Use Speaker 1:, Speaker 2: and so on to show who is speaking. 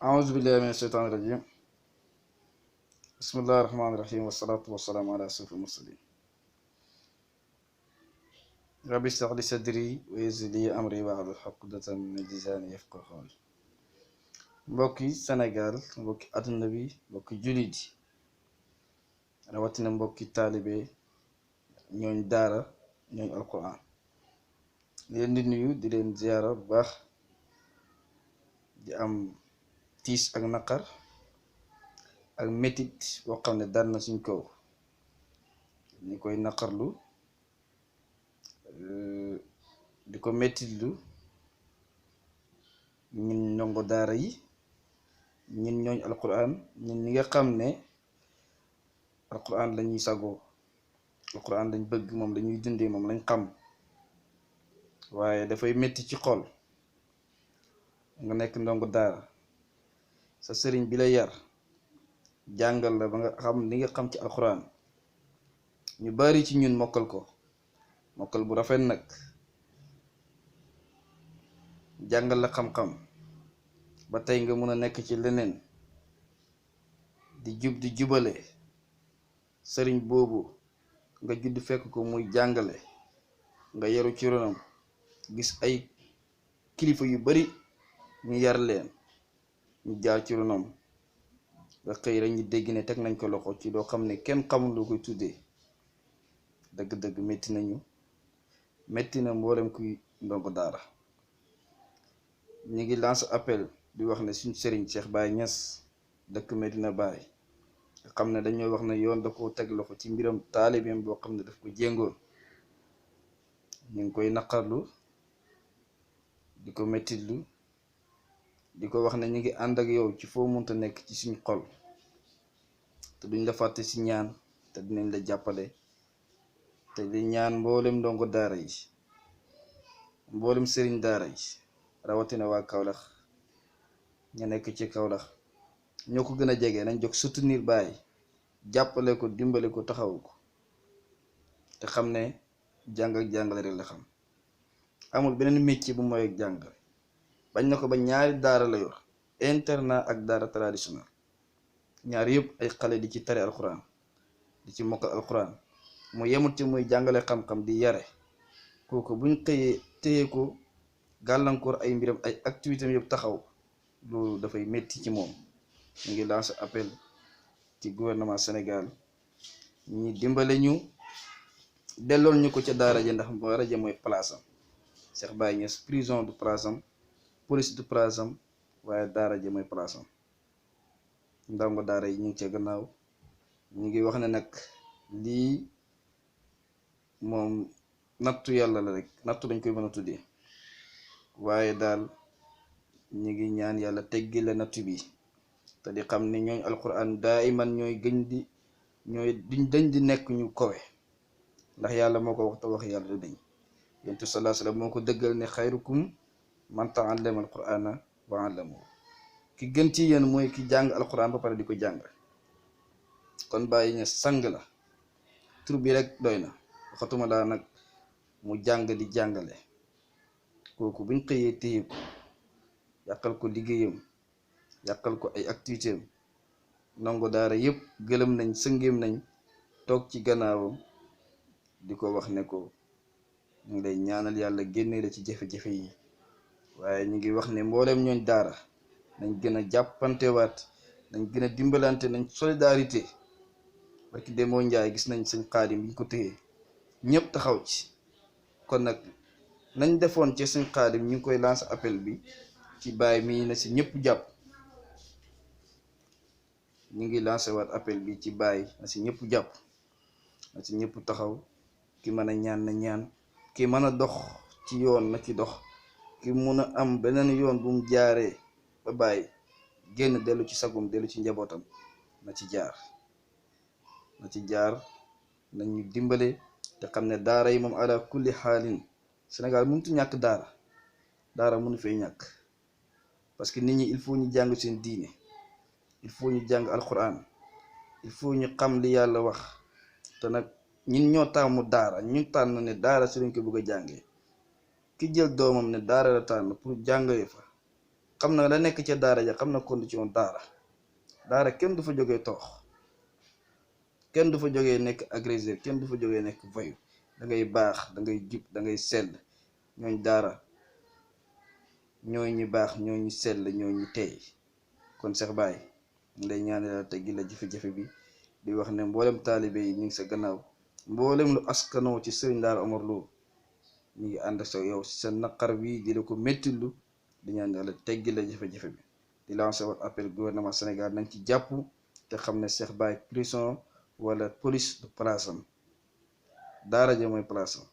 Speaker 1: أعوذ بالله من الشيطان الرجيم. بسم الله الرحمن الرحيم والصلاة والسلام على أشرف المرسلين. ربي اشرح لي صدري ويسر لي أمري واحلل عقدة من لساني يفقهوا قولي. mbokki Sénégal, mbokki àdduna bi, mbokki jullit yi rawatina mbokki taalibe ñooñ daara ñooñ alquran leen di nuyu di leen ziyaara bu baax di am tiis ak naqar ak metit boo xam ne dal na suñ kaw ñu koy naqarlu di ko metitlu ñun ndongo daara yi ñun ñooñ alquran ñun ñi nga xam ne alquran lañuy sagoo alquran lañ bëgg moom lañuy dundee moom lañ xam waaye dafay metti ci xol nga nekk ndongo daara sa sëriñ bi la yar jàngal la ba nga xam li nga xam ci alquran ñu bari ci ñun mokkal ko mokkal bu rafet nag jàngal la xam-xam ba tey nga mën a nekk ci leneen di jub di jubale sëriñ boobu nga judd fekk ko muy jàngale nga yaru ci ronam gis ay kilifa yu bari ñu yar leen ñu jaar ci ronam nga xëy rek ñu dégg ne teg nañ ko loxo ci doo xam ne kenn xamul loo koy tuddee dëgg-dëgg metti nañu metti na mboolem kuy ndongo daara ñu ngi lance appel di wax ne suñ sëriñ Cheikh Baye Niass dëkk Medina Baye nga xam ne dañoo wax ne yoon da ko teg loxo ci mbiram taalibeem boo xam ne daf ko jéngoon ñu ngi koy naqarlu di ko mettitlu di ko wax ne ñu ngi ànd ak yow ci foo munta nekk ci suñ xol te duñ la fàtte ci ñaan te dinañ la jàppale te di ñaan mboolem ndongo daara yi mboolem sëriñ daara yi rawatina waa Kaolack ña nekk ci Kaolack ñoo ko gën a jege nañ jóg soutenir Baye jàppale ko dimbale ko taxawu ko te xam ne jàng ak jàngale rek la xam amul beneen métier bu mooy ak jàngale bañ na ko ba ñaari daara la yor internat ak daara traditionnel ñaar yëpp ay xale di ci tare alxuraan di ci mokkal alxuraan mu yemut ci muy jàngale xam-xam di yare kooku buñ xëyee téye ko gàllankoor ay mbiram ay activité yëpp taxaw loolu dafay metti ci moom ñu ngi lancer appel ci gouvernement Sénégal ñi dimbale ñu dellool ñu ko ca daara ja ndax daara ja mooy place am Cheikh Baye Niass prison du place am police du place am waaye daara ja mooy place am ndongo daara yi ñu ngi ca gannaaw ñu ngi wax ne nag lii moom nattu yàlla la rek nattu lañ koy mën a tuddee waaye daal ñu ngi ñaan yàlla teggi la nattu bi te di xam ne ñooñ alquran daa iman ñooy gën di ñooy duñ dañ di nekk ñu kowe ndax yàlla moo ko wax te wax yàlla du dañ yonent bi sallallahu alayhi wasallam moo ko dëggal ne xayrukum man ta'allama alqurana wa 'allamahu ki gën ci yéen mooy ki jàng alquran ba pare di ko jàng kon Baye Niass sang la tur bi rek doy na waxatuma laa nag mu jàng di jàngale kooku buñ xëyee téye ko yàqal ko liggéeyam yàqal ko ay activité am ndongo daara yëpp gëlëm nañ sëngéem nañ toog ci gannaawam di ko wax ne ko ñu ngi lay ñaanal yàlla génne la ci jafe-jafe yi waaye ñu ngi wax ne mbooleem ñooñ daara nañ gën a jàppantewaat nañ gën a dimbalante nañ solidarité barki demoo njaay gis nañ sëñ Xaadim bi ñu ko téye ñëpp taxaw ci kon nag nañ defoon ci sëñ Xaadim ñu ngi koy lancer appel bi ci Baye mii na si ñëpp jàpp ñu ngi lancer waat appel bi ci Baye na si ñëpp jàpp na si ñëpp taxaw ki mën a ñaan na ñaan ki mën a dox ci yoon na ci dox ki mun a am beneen yoon bu mu jaaree ba Baye génn dellu ci sagum dellu ci njabootam na ci jaar nañu dimbale te xam ne daara yi moom ala kulli xaalin Sénégal mënutu ñàkk daara mënu fee ñàkk parce que nit ñi il faut ñu jàng seen diine il faut ñu jàng alquran il faut ñu xam li yàlla wax te nag ñun ñoo taamu daara ñu tànn ne daara si lañ ko bëgg a jàngee ki jël doomam ne daara la tànn pour jàngale fa xam na la nekk ca daara ja, xam na condition daara kenn du fa jógee toox, kenn du fa jógee nekk agresseur, kenn du fa jógee nekk voyou. da ngay baax, da ngay jub, da ngay sell. ñooñ daara ñooy ñi baax, ñooy ñi sell, ñooy ñi teey. kon Cheikh Baye nday ñaanal teggi la jafe-jafe bi, di wax ne mboolem taalibe yi ñu ngi sa gannaaw, mboolem lu askanoo ci sëriñ Daara Omar Lo ñu ngi ànd sa yow sa naqar wi, di la ko méttilu, di ñaan yàlla teggi la jafe-jafe bi. di lancé wat appel gouvernement Sénégal nañ ci jàpp te xam ne Cheikh Baye prison wala police du place am, daara ja mooy place am.